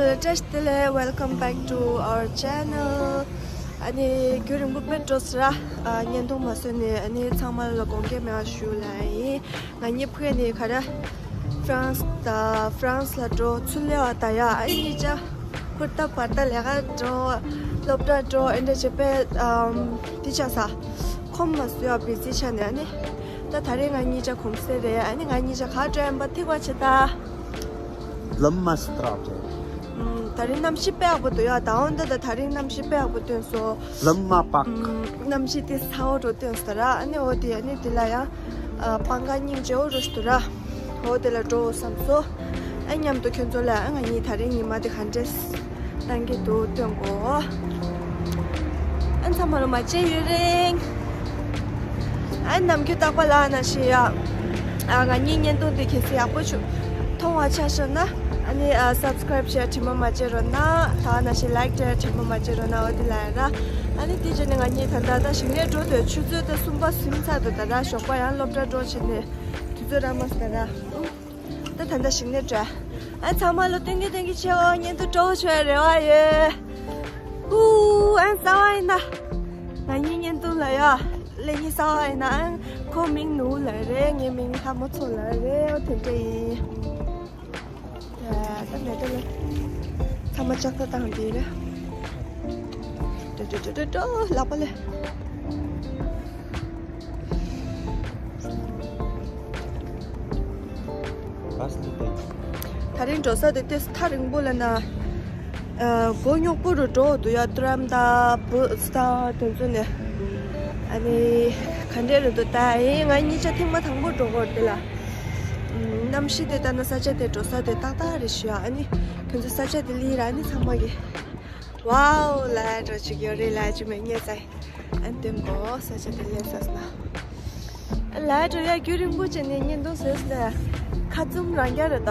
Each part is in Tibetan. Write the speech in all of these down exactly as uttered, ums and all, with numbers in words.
བཀྲ་ཤིས་བདེ་ལེགས། Welcome back to our channel. ཨ་ནི་རྒྱུན་རིང་པོ་དཔེ་འགྲོ་སོང་ར། ཨ་བརྙན་ཐུང་མ་བཟོས་ནས། ཨ་ནི་ཚང་མ་ལ་དགོངས་འགལ་མེད་པ་ཞུ་ལབ་ཡིན། ང་གཉིས་ཕ་གི་ནས་ག་རེ། ཧྥ་རན་སི་དང་། ཧྥ་རན་སི་ལ་འགྲོ། ཚུར་སླེབས་པ་དང་ཡ། ཨ་ནི་གཉིས་ཆ་ཧུར་ཐག་འབད་ཐག་ལས་ཀ་འགྲོ། སློབ་གྲྭ་འགྲོ། ཨེ་འདྲ་བྱས་པས། ཨམ། འདི་ཆགས་ས། ཁོམ་མ་བཟོས་པ་བི་ཟི་ཆགས་ནས། ཨ་ནི་ད་ད་རེས་ང་གཉིས་ཆ་གུང་སེང་རེད། ཨ་ནི་ང་གཉིས་ཆ་ག་འགྲོ་ཡིན་པ་ཐིག་པ་བྱེད་ད། ལམ་མ་སི་ཏྲ་བྱས། ཨམ། ད་རིང་གནམ་གཤིས་དཔེ་ཡག་པོ་འདུག་ཡ། ད་འོ་ད་ད་ད་རིང་གནམ་གཤིས་དཔེ་ཡག་པོ་སྟོན་སོང་། ལམ་མ་པག་ཨམ། གནམ་གཤིས་དེ་ཚ་བོ་འགྲོ་སྟོན་སོང་ར། ཨ་ནི་འོ་དེ། ཨ་ནི་དེ་ལ་ཡང་། ཨ། སྤང་ཁ་སྙིང་རྗེ་བོ་རུ་ཞིག་འདུག་ར། འོ་དེ་ལ་འགྲོ་བསམ་སོང་། ཨ། མཉམ་དུ་ཁྱོད་ཚོ་ལ། ཨ། ང་གཉིས་ད་རིང་ཉི་མ་དེ་ག་འདྲས་གནང་གི་འདུག་སྟོན་གོ། ཨ། ཚང་མ་ལོ་མ་བརྗེད་ཡུན་རིང་། ཨ། ནམ་རྒྱུན་རྟག་པ་ལ་ནང་བཞིན་ཡ། ཨ། ང་གཉིས་བརྙན་ཐུང་འདི་གལ་སྲིད་ཡག་པོ་བྱུང་མཐོང་བ་ཆགས་སོང་ན། ཨ་ནི། ཨ། སབ་སི་ཀ་རེབ་བྱས་དྲི་མ་མ་བརྗེད་རོགས་གནང་། ད་ནང་བཞིན་ལའིཀ་སྤྲད་དྲི་མ་མ་བརྗེད་རོགས་གནང་། འོ་དེ་ལ་ཡ་ར། ཨ་ནི་དེ་བྱས་ནས་ང་གཉིས་ད་ལྟ་ད་ཞིང་ལས་འགྲོ་འདོད། ཆུ་ཚོད་ད་གསུམ་པ་ཟིན་ཚར་འདུག་ད་ད་ཞོགས་པ་ཡང་སློབ་གྲྭ་འགྲོ་བྱས་ནས་དུས་ཚོད་རག་མ་སོང་ད་ར། ད་ད་ལྟ་ཞིང་ལས་འགྲོ། ཨ། ཚང་མ་ལོ་སྟོན་གི་སྟོན་གི་བྱེད་འོ། བརྙན་ཐུང་སྤྲོ་བོ་བྱུང་བའི་རེ་བ་ཡོད། ཧུ། ཨ། གསར་པ་ཡིན་ན། ང་གཉིས་བརྙན་ཐུང་ལ་ཡ། སླེབས་མཁན་གསར་པ་ཡིན་ན། ཨ། ཁོ་མིང་ནུ་ལབ་རེད། ངའི་མིང་ལྷ་མོ་མཚོ་ལབ་རེད། འོ་དེ་འདྲ་ཡིན། ད་ད་ནས་ད་ལ་ཚང་མ་ལྕགས་རྟ་བཏང་དེ་རེད། ཏོ་ཏོ་ཏོ་ཏོ་ཏོ། ལག་པ་ལས། ད་རིང་འགྲོ་ས་དེ་ཏོག་ཙམ་ཐག་རིང་པོ་ལ་ན། ཨ། མགོ་རྙོག་པོ་རུ་འགྲོ་འདུག་ཡ། ཏྲམ་དང་བྷ་སི་དང་དེ་ཚོ་ནས། ཨ་ནི་ག་འདྲས་རུ་འདུག་ད་ཡིན། ང་གཉིས་ཆ་ཐེངས་མ་དང་པོ་འགྲོ་གོ་དེ་ལ། གནམ་གཤིས་དེ་ལྟ་ན་ས་ཆ་དེ་འགྲོ་ས་དེ་ཏག་ཏག་རེད་ཤག་ཨ་ནི་ཁྱོད་ཚོ་ས་ཆ་དེ་ལ་ཡིན་ར། ཨ་ནི་ཚང་མ་གི་ཝའོ་ལབ་འགྲོ་ཅིག་ཡོད་རེད་ལབ་ཅིག་མེད་ངས་ཚ། ཨ་ནི་དེ་མགོ་ས་ཆ་དེ་ལ་ས་ན། ལ་འགྲོ་ཡ། རྒྱུན་རིང་པོ་བྱས་ནས་བརྙན་ཐུང་བཟོས་ལ་ཁ་བཙུམ་རང་རྐྱང་རེད་ད།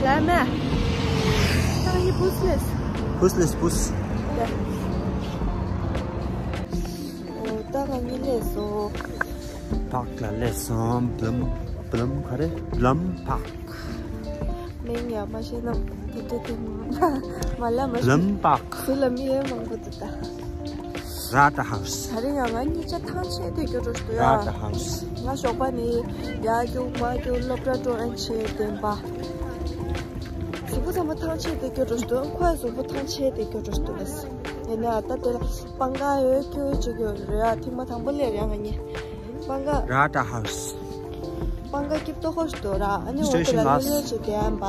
ལ་མེ། ད་ཡི་བུས་ལེས། བུས་ལེས་བུས། ད་ང་གཉིས་སླེབས་སོང་། པག་ལ་སླེབས་སོང་། བླམ། བླམ་ག་རེ། བླམ་པག་མིང་ཡང་མ་ཤེས་ན་དེ་འདྲ་དེ་མ་ལ་མ་ཤེས། བླམ་པག་སུ་ལ་མི་ཡོད་མང་པོ་འདུག་ད། ར་ཏ་ཧའུ་སི། ད་རིང་ཡང་ང་གཉིས་ཆ་ཐང་ཆད་དེ་སྐྱོ་འགྲོ་འདུག་ཡ། ར་ཏ་ཧའུ་སི། ང་ཞོགས་པ་ནས་ཡར་རྒྱུག་མར་རྒྱུག་སློབ་གྲྭ་འགྲོ་ཨེ་བྱས་བསྡད་པ། གཟུགས་པོ་ཚང་མ་ཐང་ཆད་དེ་སྐྱོ་འགྲོ་འདུག་ཁོ་ཡང་གཟུགས་པོ་ཐང་ཆད་དེ་སྐྱོ་འགྲོ་འདུག་ཡིན་ན་ད་དེ་ལ་སྤང་ཁ་ཡོད་སྐྱོ་ཅིག་ཡོད་རེད་ཡ། ཐེངས་མ་དང་པོ་སླེབས་ཡ་ང་གཉིས། སྤང་ཁ། ར་ཏ་ཧའུ་སི། སྤང་ཁ་སྐྱིད་པོ་ཧོ་ཞིག་འདུག་ར། ཨ་ནི་འོག་དེ་ལ་སི་ཊེ་ཤན་ལ་གློད་གློད་བྱས་བསྡད་ཡ་ཡིན་པ།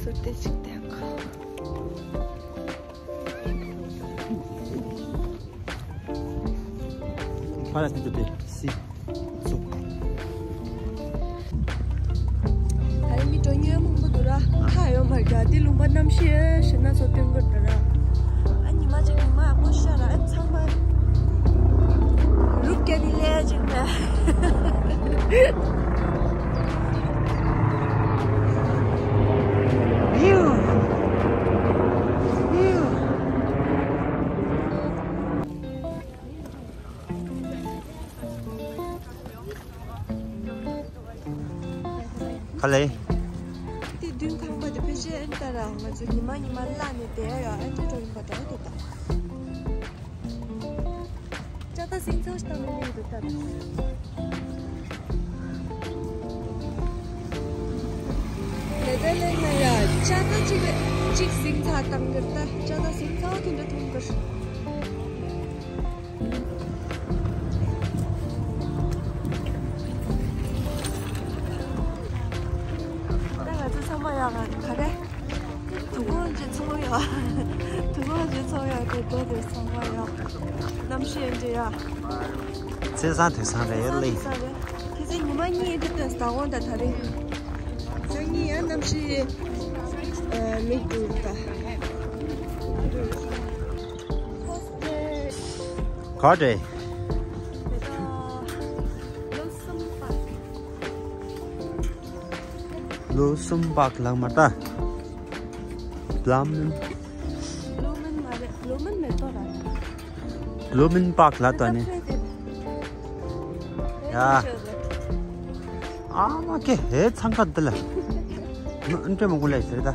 སུ་ཏེ་ཅིག་བསྡད་ག་ཕ་ལ་ཏི་ཏི་ཏི་སི་སུ། ད་རིང་མི་འགྲོ་མཁན་མང་པོ་འདུག་ར། ཁ་ཡོད་མ་རེད། དེ་ལུང་པ་གནམ་གཤིས་ཞེ་ན་སོ་སྟོན་གི་རེད་ད་ར། ཨ་ཉི་མ་གཅིག་ཉི་མ་ཡག་པོ་ཤར་ར། ཨ་ཚང་མ་རུབ་རྒྱག་ནི་ལས་ཅིག་མེད། ཝིའུ། ཝིའུ། ག་ལེ། དེ་མདུན་ཁང་པ་དེ་ཕལ་ཆེར་ཨེ་ནི་ད་ར་ང་ཚོ་ཉི་མ་ཉི་མ་བརླག་ནས་བསྡད་ཡ་ཨེ་འདྲ་འགྲོ་ཡིན་པ་འདྲ་འདུག་ད། ཅ་ད་སིང་ཚོ་ཞིག་བཏང་ནས་འདུག་ད། ནེ་དར་ལེན་ན་ཡ་ཅ་ད་གཅིག་ལས་གཅིག་སིང་ཚ་བཏང་གི་ད། ཅ་ད་སིང་ཚ་དེ་འདྲ་འཐུང་གི། ད་ང་ཚོ་ཚང་མ་ཡག་ག་རེ། དུ་གོ་ཇེ་ཚོ་ཡག་དུ་གོ་ཇེ་ཚོ་ཡག་དེ་གོ་དེ་ཚང་མ་ཡག་གནམ་གཤིས་ཡང་ཇེ་ཡག་ཚེས་བཟང་དུས་བཟང་རེད་ལེ། དེ་ཚེ་ཉི་མ་གཉིས་དེ་དོན་ཟླ་འོང་ད་ད་རེས། ཚེས་གཉིས་ཡང་གནམ་གཤིས་མིག་ཏུ་ད། ག་རེ། ལོ་གསུམ་པག་ལགས་མ་ལྟ། བླ་མིན། བློ་མིན་མ་རེད། བློ་མིན་མེ་ཏོག་ར། བློ་མིན་པག་ལ་ལྟ་ནི། ཡ། ཨ་མ་ཀེ་ཧེ་ཚང་ཁ་འདི་ལ། ཨ་འདྲེ་མོ་གུ་ལས་ཟེར་ད།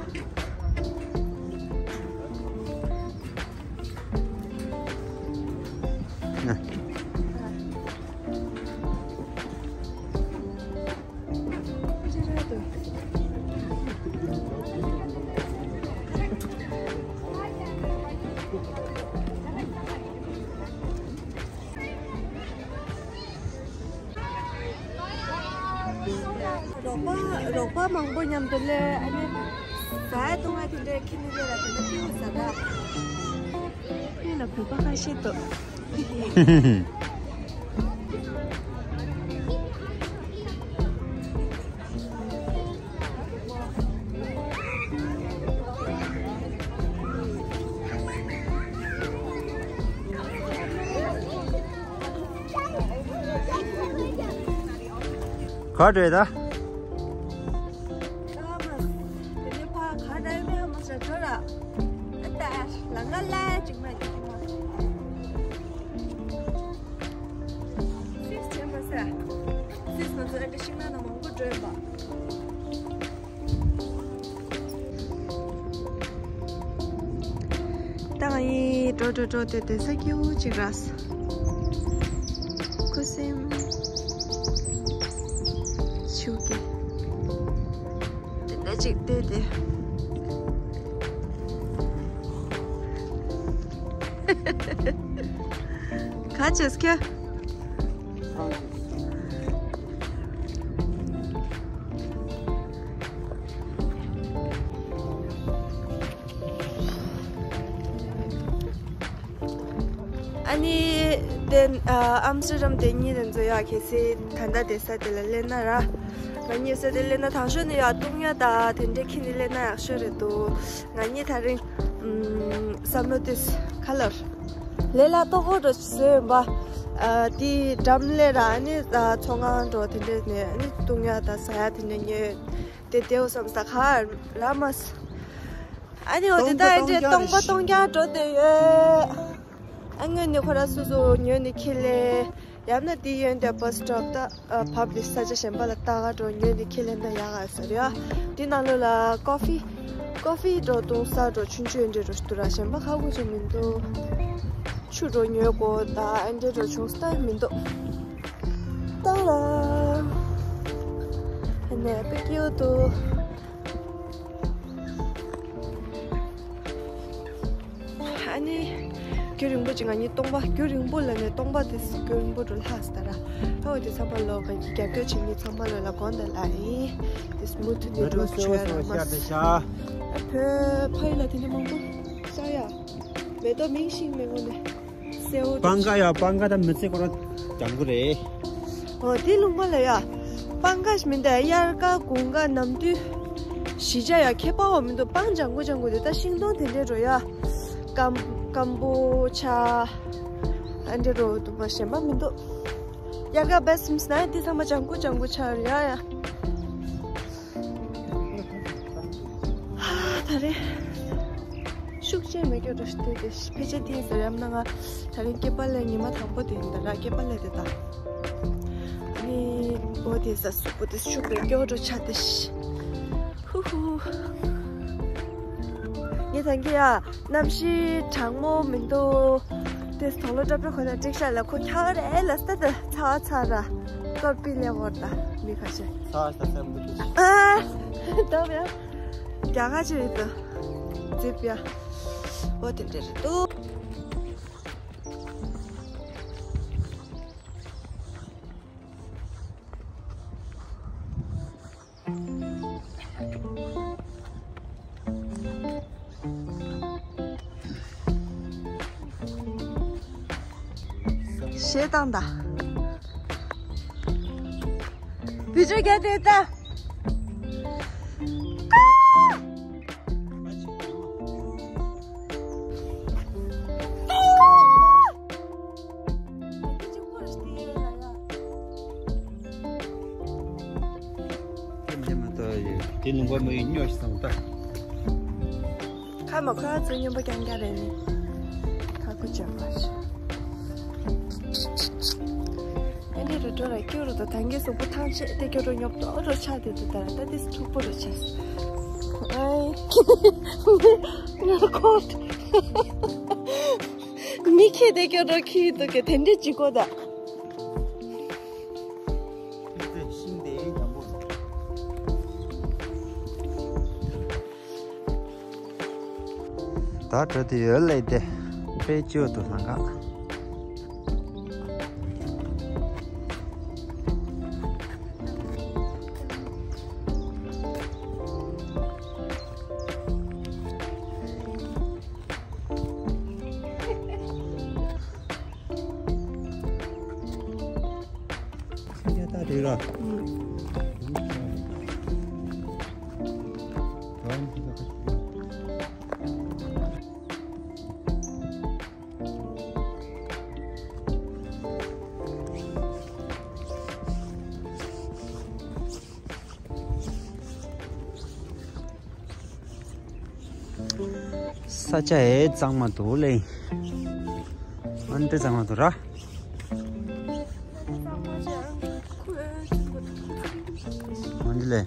རོགས་པ་རོགས་པ་མང་པོ་མཉམ་དུ་སླེབས། ཨ་ནི་ཟ་ཡ་བཏུང་ཡ་དེ་འདྲའི་ཁྱི་ནི་སླེབས་ལ་དེ་འདྲ་སྐྱིད་པོ་ཟ་ད། ཁྱི་ལ་བོད་པ་ཁ་ཤས་འདུག་ག་འདྲས་ད། སུས་བྱས་མ་ཟད། སུས་ང་ཚོ་ཨ་འདྲ་ཤིང་ནགས་ནང་མང་པོ་འགྲོ་ཡོད་པ། ད་ང་ཡི་འགྲོ་འགྲོ་འགྲོ་དེ་དེ་ས་སྐྱིད་པོ་ཅིག་རག་སོང་། ཁུ་སིམ་ཆུ་སྐྱེས། དེ་འདྲ་ཅིག་བལྟས་ཏེ། ག་བྱེད་ཀྱི། ཨ་ནི་དེ་ཨ་ཨམ་སི་ཊར་ཌམ་དེ་གཉིས་དེ་ཚོ་ཡག་གལ་སྲིད་ད་ལྟ་དེ་ས་དེ་ལ་སླེབས་ན་ར། ང་གཉིས་ས་དེ་སླེབས་ན་དང་ཤོས་ནི་ཡག་བཏུང་ཡ་ད་དེ་འདྲའི་ཁྱི་ནི་སླེབས་ན་ཡག་ཤོས་རེད་འདུག་ང་གཉིས་ད་རིང་ཨམ་བསམ་བློ་དེ་ག་ལར་ལས་ལ་ཏོག་ཧོ་འགྲོ་བཟོས་ཡོད་པ། ཨ་དེ་འགྲམ་ལས་ར་ཨ་ནི་ཨ་ཚོང་ཁང་འགྲོ་དེ་འདྲས་ནས་ཨ་ནི་བཏུང་ཡ་ད་ཟ་ཡ་དེ་འདྲས་ཉོས་དེ་དེའུ་བསམ་ས་ག་ར་མ་སོང་། ཨ་ནི་འོ་དེ་ད་ཨེ་འདྲས་སྟོང་པ་སྟོང་རྐྱང་འགྲོ་བསྡད་ཡོད། ཨ་དངོས་ནས་ཁོ་ར་སོ་སོ་ཉོས་ནས་ཁྱེར་ལས། ཡང་ན་དེ་ཡོན་ཏེ་བྷ་སི་སི་ཊོབ་ད་ཨ་བབས་ནས་ས་ཆ་གཞན་པ་ལ་ལྟ་ག་འགྲོ་ཉོས་ནས་ཁྱེར་ལས་ན་ཡག་ག་ཟེར་ཡ། དེ་ནང་ལོགས་ལ་ཀོ་ཕི་ཀོ་ཕི་འགྲོ་བཏུང་ས་འགྲོ་ཆུང་ཆུང་ཨེ་འདྲས་འགྲོ་ཞིག་འདུག་ར། གཞན་པ་ཁག་པོ་ཅིག་མི་འདུག་ཆུ་འགྲོ་ཉོས་དགོས་ད་ཨེ་འདྲས་འགྲོ་བྱུང་ས་མི་འདུག་ཏཱ་ར། ཨ་ནི་དཔེ་སྐྱིད་པོ་འདུག་ཨ་ནི། རྒྱུན་རིང་པོ་ཅིག་ང་གཉིས་སྟོང་པ་རྒྱུན་རིང་པོ་ལ་ནས་སྟོང་པ་དེ་རྒྱུན་རིང་པོ་འགྲོ་ལྷག་སྟ་ར། ཨ་འོ་དེ་ཚང་མ་ལོ་ང་གཉིས་རྒྱབ་སྐྱོར་བྱེད་མཁན་ཚང་མ་ལོ་ལ་དགོངས་དག་ལ་ཡིན། དེ་སྨུག་ཐུག་ནས་འགྲོ་ཤོར་ཡ་ར་མ་ཤར་དེ་ཤ། ཨ་བོད་ཕ་ཡུལ་ལ་དེ་འདྲ་མང་པོ་ཤར་ཡ། མེ་ཏོག་མིང་ཤིང་མེ་ངོ་ནས། སེའུ། སྤང་ཁ་ཡ་སྤང་ཁ་ད་མི་ཚེ་ཁོ་རང་ལྗང་ཁུ་རེད། འོ་དེ་ལུང་པ་ལ་ཡ། སྤང་ཁ་ཞིག་མིན་ད་དབྱར་ཁ་དགུན་ཁ་ནམ་དུས། བཞི་ཆ་ཡ་ཁྱད་པར་བ་མི་འདུག་སྤང་ལྗང་ཁུ་ལྗང་ཁུ་དེ་ད་ཤིང་སྡོང་དེ་འདྲས་འགྲོ་ཡ། སྐམ་སྐམ་པོ་ཆ། ཨ་འདྲས་འགྲོ་འདུག་པ་གཞན་པ་མི་འདུག་དབྱར་ཁ་བེ་སི་མི་སྣ་དེ་ཚང་མ་ལྗང་ཁུ་ལྗང་ཁུ་ཆ་ཡ་ཡ། ད་རེས་ཤུགས་ཆེ་མེད་སྐྱོ་འདྲ་ཞིག་འདུག་དེ་ཕལ་ཆེར་དེ་ཟེར་ཡམ་ན་ང་ད་རིང་སྐེད་པ་ལས་ཉི་མ་དང་པོ་དེ་ཡིན་ད་ར། སྐེད་པ་ལས་དེ་ད་ནི་འོ་དེ་ས་སུ་པོ་དེ་ཤུགས་མེད་སྐྱོ་འདྲ་ཆ་དེ་ཧུ་ཧུ། ངས་ད་གིན་ཡ་གནམ་གཤིས་གྲང་མོ་མི་འདུག་དེ་དོག་ལོ་འདྲ་པོ་ཁོ་ན་འགྲིག་ཤག་ལ་ཁོ་ཁྱག་རེ་ལ་སྟ་ད་ཚ་བ་ཚ་ར་ཏོར་པི་ལེ་བོར་ད་མི་ཁ་ཤས་ཚ་བ་ས་སམ་འདུག་ཨ་ད་ཡ། རྒྱ་གར་ཅི་རེད་འདུག་རྫིབ་ཡ། འོ་དེ་འདྲ་རེད་འདུག་གཞས་བཏང་ད། བི་ཇོ་རྒྱ་དེ་ལྟ། དེ་ལུང་པ་མི་ཡི་སྨྱོ་ཞིག་བཏང་ད། ཁ་མ་ཁོ་ར་ཚོ་སྨྱོན་པ་རྐྱང་རྐྱང་རེད་ནི། ཁ་ཁུ་ཅག་པ་ཞིག་ཨེ་འདྲས་རུ་ འགྲོ་ར་སྐྱོ་རུ་དང་ཐང་གའི་གཟུགས་པོ་ཐང་ཆད་དེ་སྐྱོ་རུ་ཉོབ་ཏོ་རུ་ཆགས་དེ་དུ་དར་ད་དེ་འཁྲུག་པོ་རུ་ཆགས། ཨའི། ངར་ཁོག་མི་ཁྱེད་དེ་སྐྱོ་རུ་ཁྱི་དུ་གི་དེ་འདྲས་ཅི་གོ་ད། ཤིང་དེ་ཡང་ཉམས་པོ། ད་འགྲོ་དུས་ཡོད་ལེ་དེ་དཔེ་སྐྱོ་དུ་ལང་ག། ཁྱེད་ད་དེ་ར། ས་ཆ་ཨེ་གཙང་མ་འདུག་ལེ། ཨ་འདྲ་གཙང་མ་འདུག་ར། ཨ་འདི་ལེ།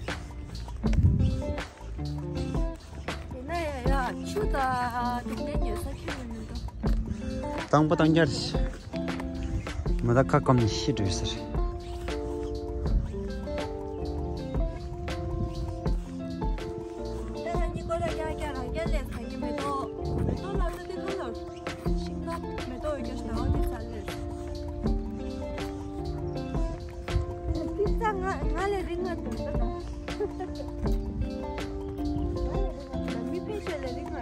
ཡིན་ན་ཡ་ཡ་ཆུ་དང་དེ་འདྲའི་ཉོ་ས་ཁྱོད་ཡོད་མི་འདུག། དང་པོ་དང་རྒྱར་མ་ད་ཁ་སྐམ་ནས་ཤི་འགྲོ་ཟེར། ད་ཡང་གཉིས་ཀོ་ལ་རྒྱ་རྒྱ་རང་རྒྱ་ལས་ཁ་ཡིན་མེ་ཏོག་མེ་ཏོག་ལ་ལ་དེ་ཁ་ལ་ཤིང་ན་མེ་ཏོག་ཡོད་རྒྱ་ཞིག་ན་འོ་དེ་ས་ལས། དེ་ས་ང་ང་ལས་རིང་ང་དུ་ད་ད། མི་ཕལ་ཆེར་ལས་རིང་ང་།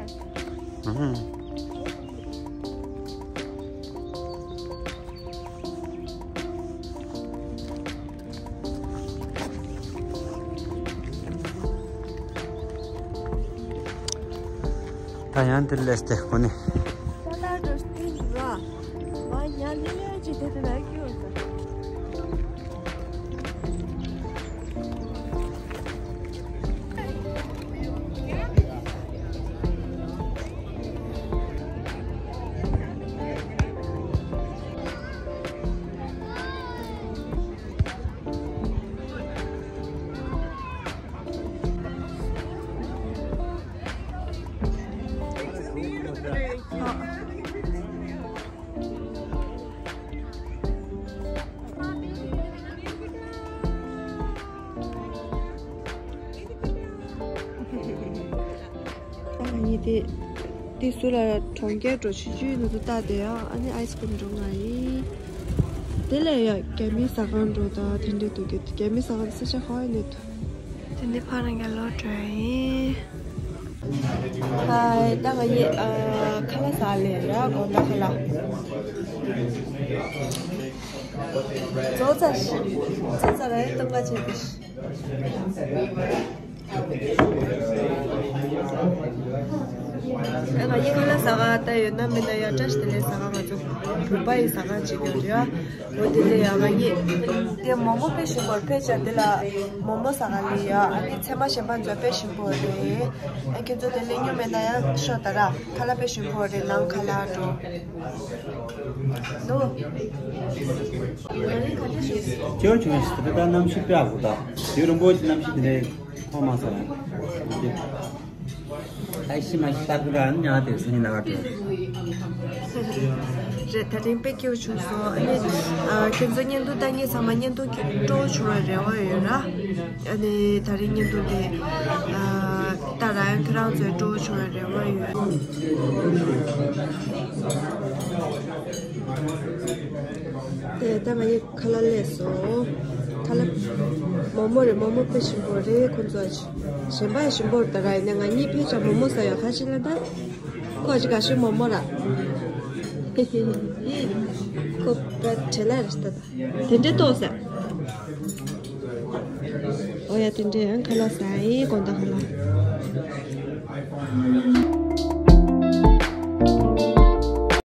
ཨ་ཧུང་། ད་ཡང་དེར་སླེབས་ཏེ་གོ་ནི། ད་ལྟ་འགྲོ་སྟེ་འདུག་ར། མ་ཉལ་ལེ་ལེ་ཅིག་དེ་དེ་ལ་སྐྱོ་ད། ཨ་ནི་དེ་དེ་སུ་ལ་གྲོང་ཁྱེར་འགྲོ་ཆུ་ཆུའི་ནང་དུ་བལྟ་དེ་ཡང་ཨ་ནི་ཨའི་སི་ཀྲིམ་འགྲོ་ང་ཡིན། དེ་ལས་ཡང་རྒྱ་མིའི་ཟ་ཁང་འགྲོ་དང་དེ་འདྲ་འདུག་གི་རྒྱ་མིའི་ཟ་ཁང་ས་ཆ་ཧ་ཡོད་ནས་འདུག་དེ་འདི་ཕ་རང་ག་ལོ་འགྲོ་ཡིན། ཧའི། ད་ང་གཉིས་ཨ་ཁ་ལག་ཟ་ལེ་ར་དགོང་དག་ཁ་ལག་ཛོ་ཙ་ཞིག་ཛོ་ཙ་ར་ཡི་སྟོན་པ་བྱེད་དེ། ང་གཉིས་ཁ་ལག་ཟ་ག་ད་ཡོད་ན་མིན་ན་ཡ་བཀྲ་ཤིས་བདེ་ལེགས་ཟ་ག་ང་ཚོ་བོད་པ་ཡི་ཟ་ཁང་ཅིག་ཡོད་རེད་ཨ། འོ་དེ་ལས་ཡ་ང་གཉིས་དེ་མོག་མོག་དཔེ་ཞིམ་པོ་རེད། ཕལ་ཆེར་འདི་ལ་མོག་མོག་ཟ་ག་ལས་ཡ་ཨ་ནི་ཚལ་མ་གཞན་པ་ཚོ་དཔེ་ཞིམ་པོ་རེད། ཨ་ཁྱེད་ཚོ་དེ་ལས་ཉོ་མེད་ན་ཡ་ཤོག་ད་ར། ཁ་ལག་དཔེ་ཞིམ་པོ་རེད། ནང་ཁ་ལག་འགྲོ་ལོ། ཅོ་ཅོ་ཞིག་ད་གནམ་གཤིས་དཔེ་ཡག་པོ་ད། དུས་རིང་པོ་ཅིག་གནམ་གཤིས་དེ་འདྲའི་ཐོག་མ་ཟ། ཨའི་ཤི་མ་ཤི་ལྟར་གི་ར་ཉག་དེ་སུ་ཉི་ན་ག་ཏུ། རེད། ད་རིང་དཔེ་སྐྱིད་པོ་བྱུང་སོང་། ཨ་ནི་ཨ་ཁྱེད་ཚོ་བརྙན་ཐུང་ལྟ་མཁན་ཚང་མ་བརྙན་ཐུང་སྐྱིད་སྤྲོ་བོ་བྱུང་བའི་རེ་བ་ཡོད་ར། ཨ་ནི་ད་རིང་བརྙན་ཐུང་དེ་ཨ་ལྟ་ར་ཡང་ཁྱེད་རང་ཚོའི་སྤྲོ་བོ་བྱུང་བའི་རེ་བ་ཡོད། དེ་ད་ང་ཡི་ཁ་ལག་ལས་སོ། ཁ་ལག་མོག་མོག་རེད། མོག་མོག་དཔེ་ཞིམ་པོ་རེད། ཁོ་ཚོ་གཞན་པ་ཞིམ་པོ་རེད་ད་ར། ཡིན་ན་ང་གཉིས་ཕལ་ཆེར་མོག་མོག་ཟ་ཡོད་ཁ་ཤས་ལ་ད། ཁོ་ཅི་ག་ཤོད་མོག་མོག་ར། ཁོ་པ་བྲེ་ལ་རེད་ད་ད། དེ་འདྲའི་ཏོག་ཟ། ཨོ་ཡ་དེ་འདྲའི་ཡང་ཁ་ལག་ཟ་ཡི་དགོང་དག་ཁ་ལག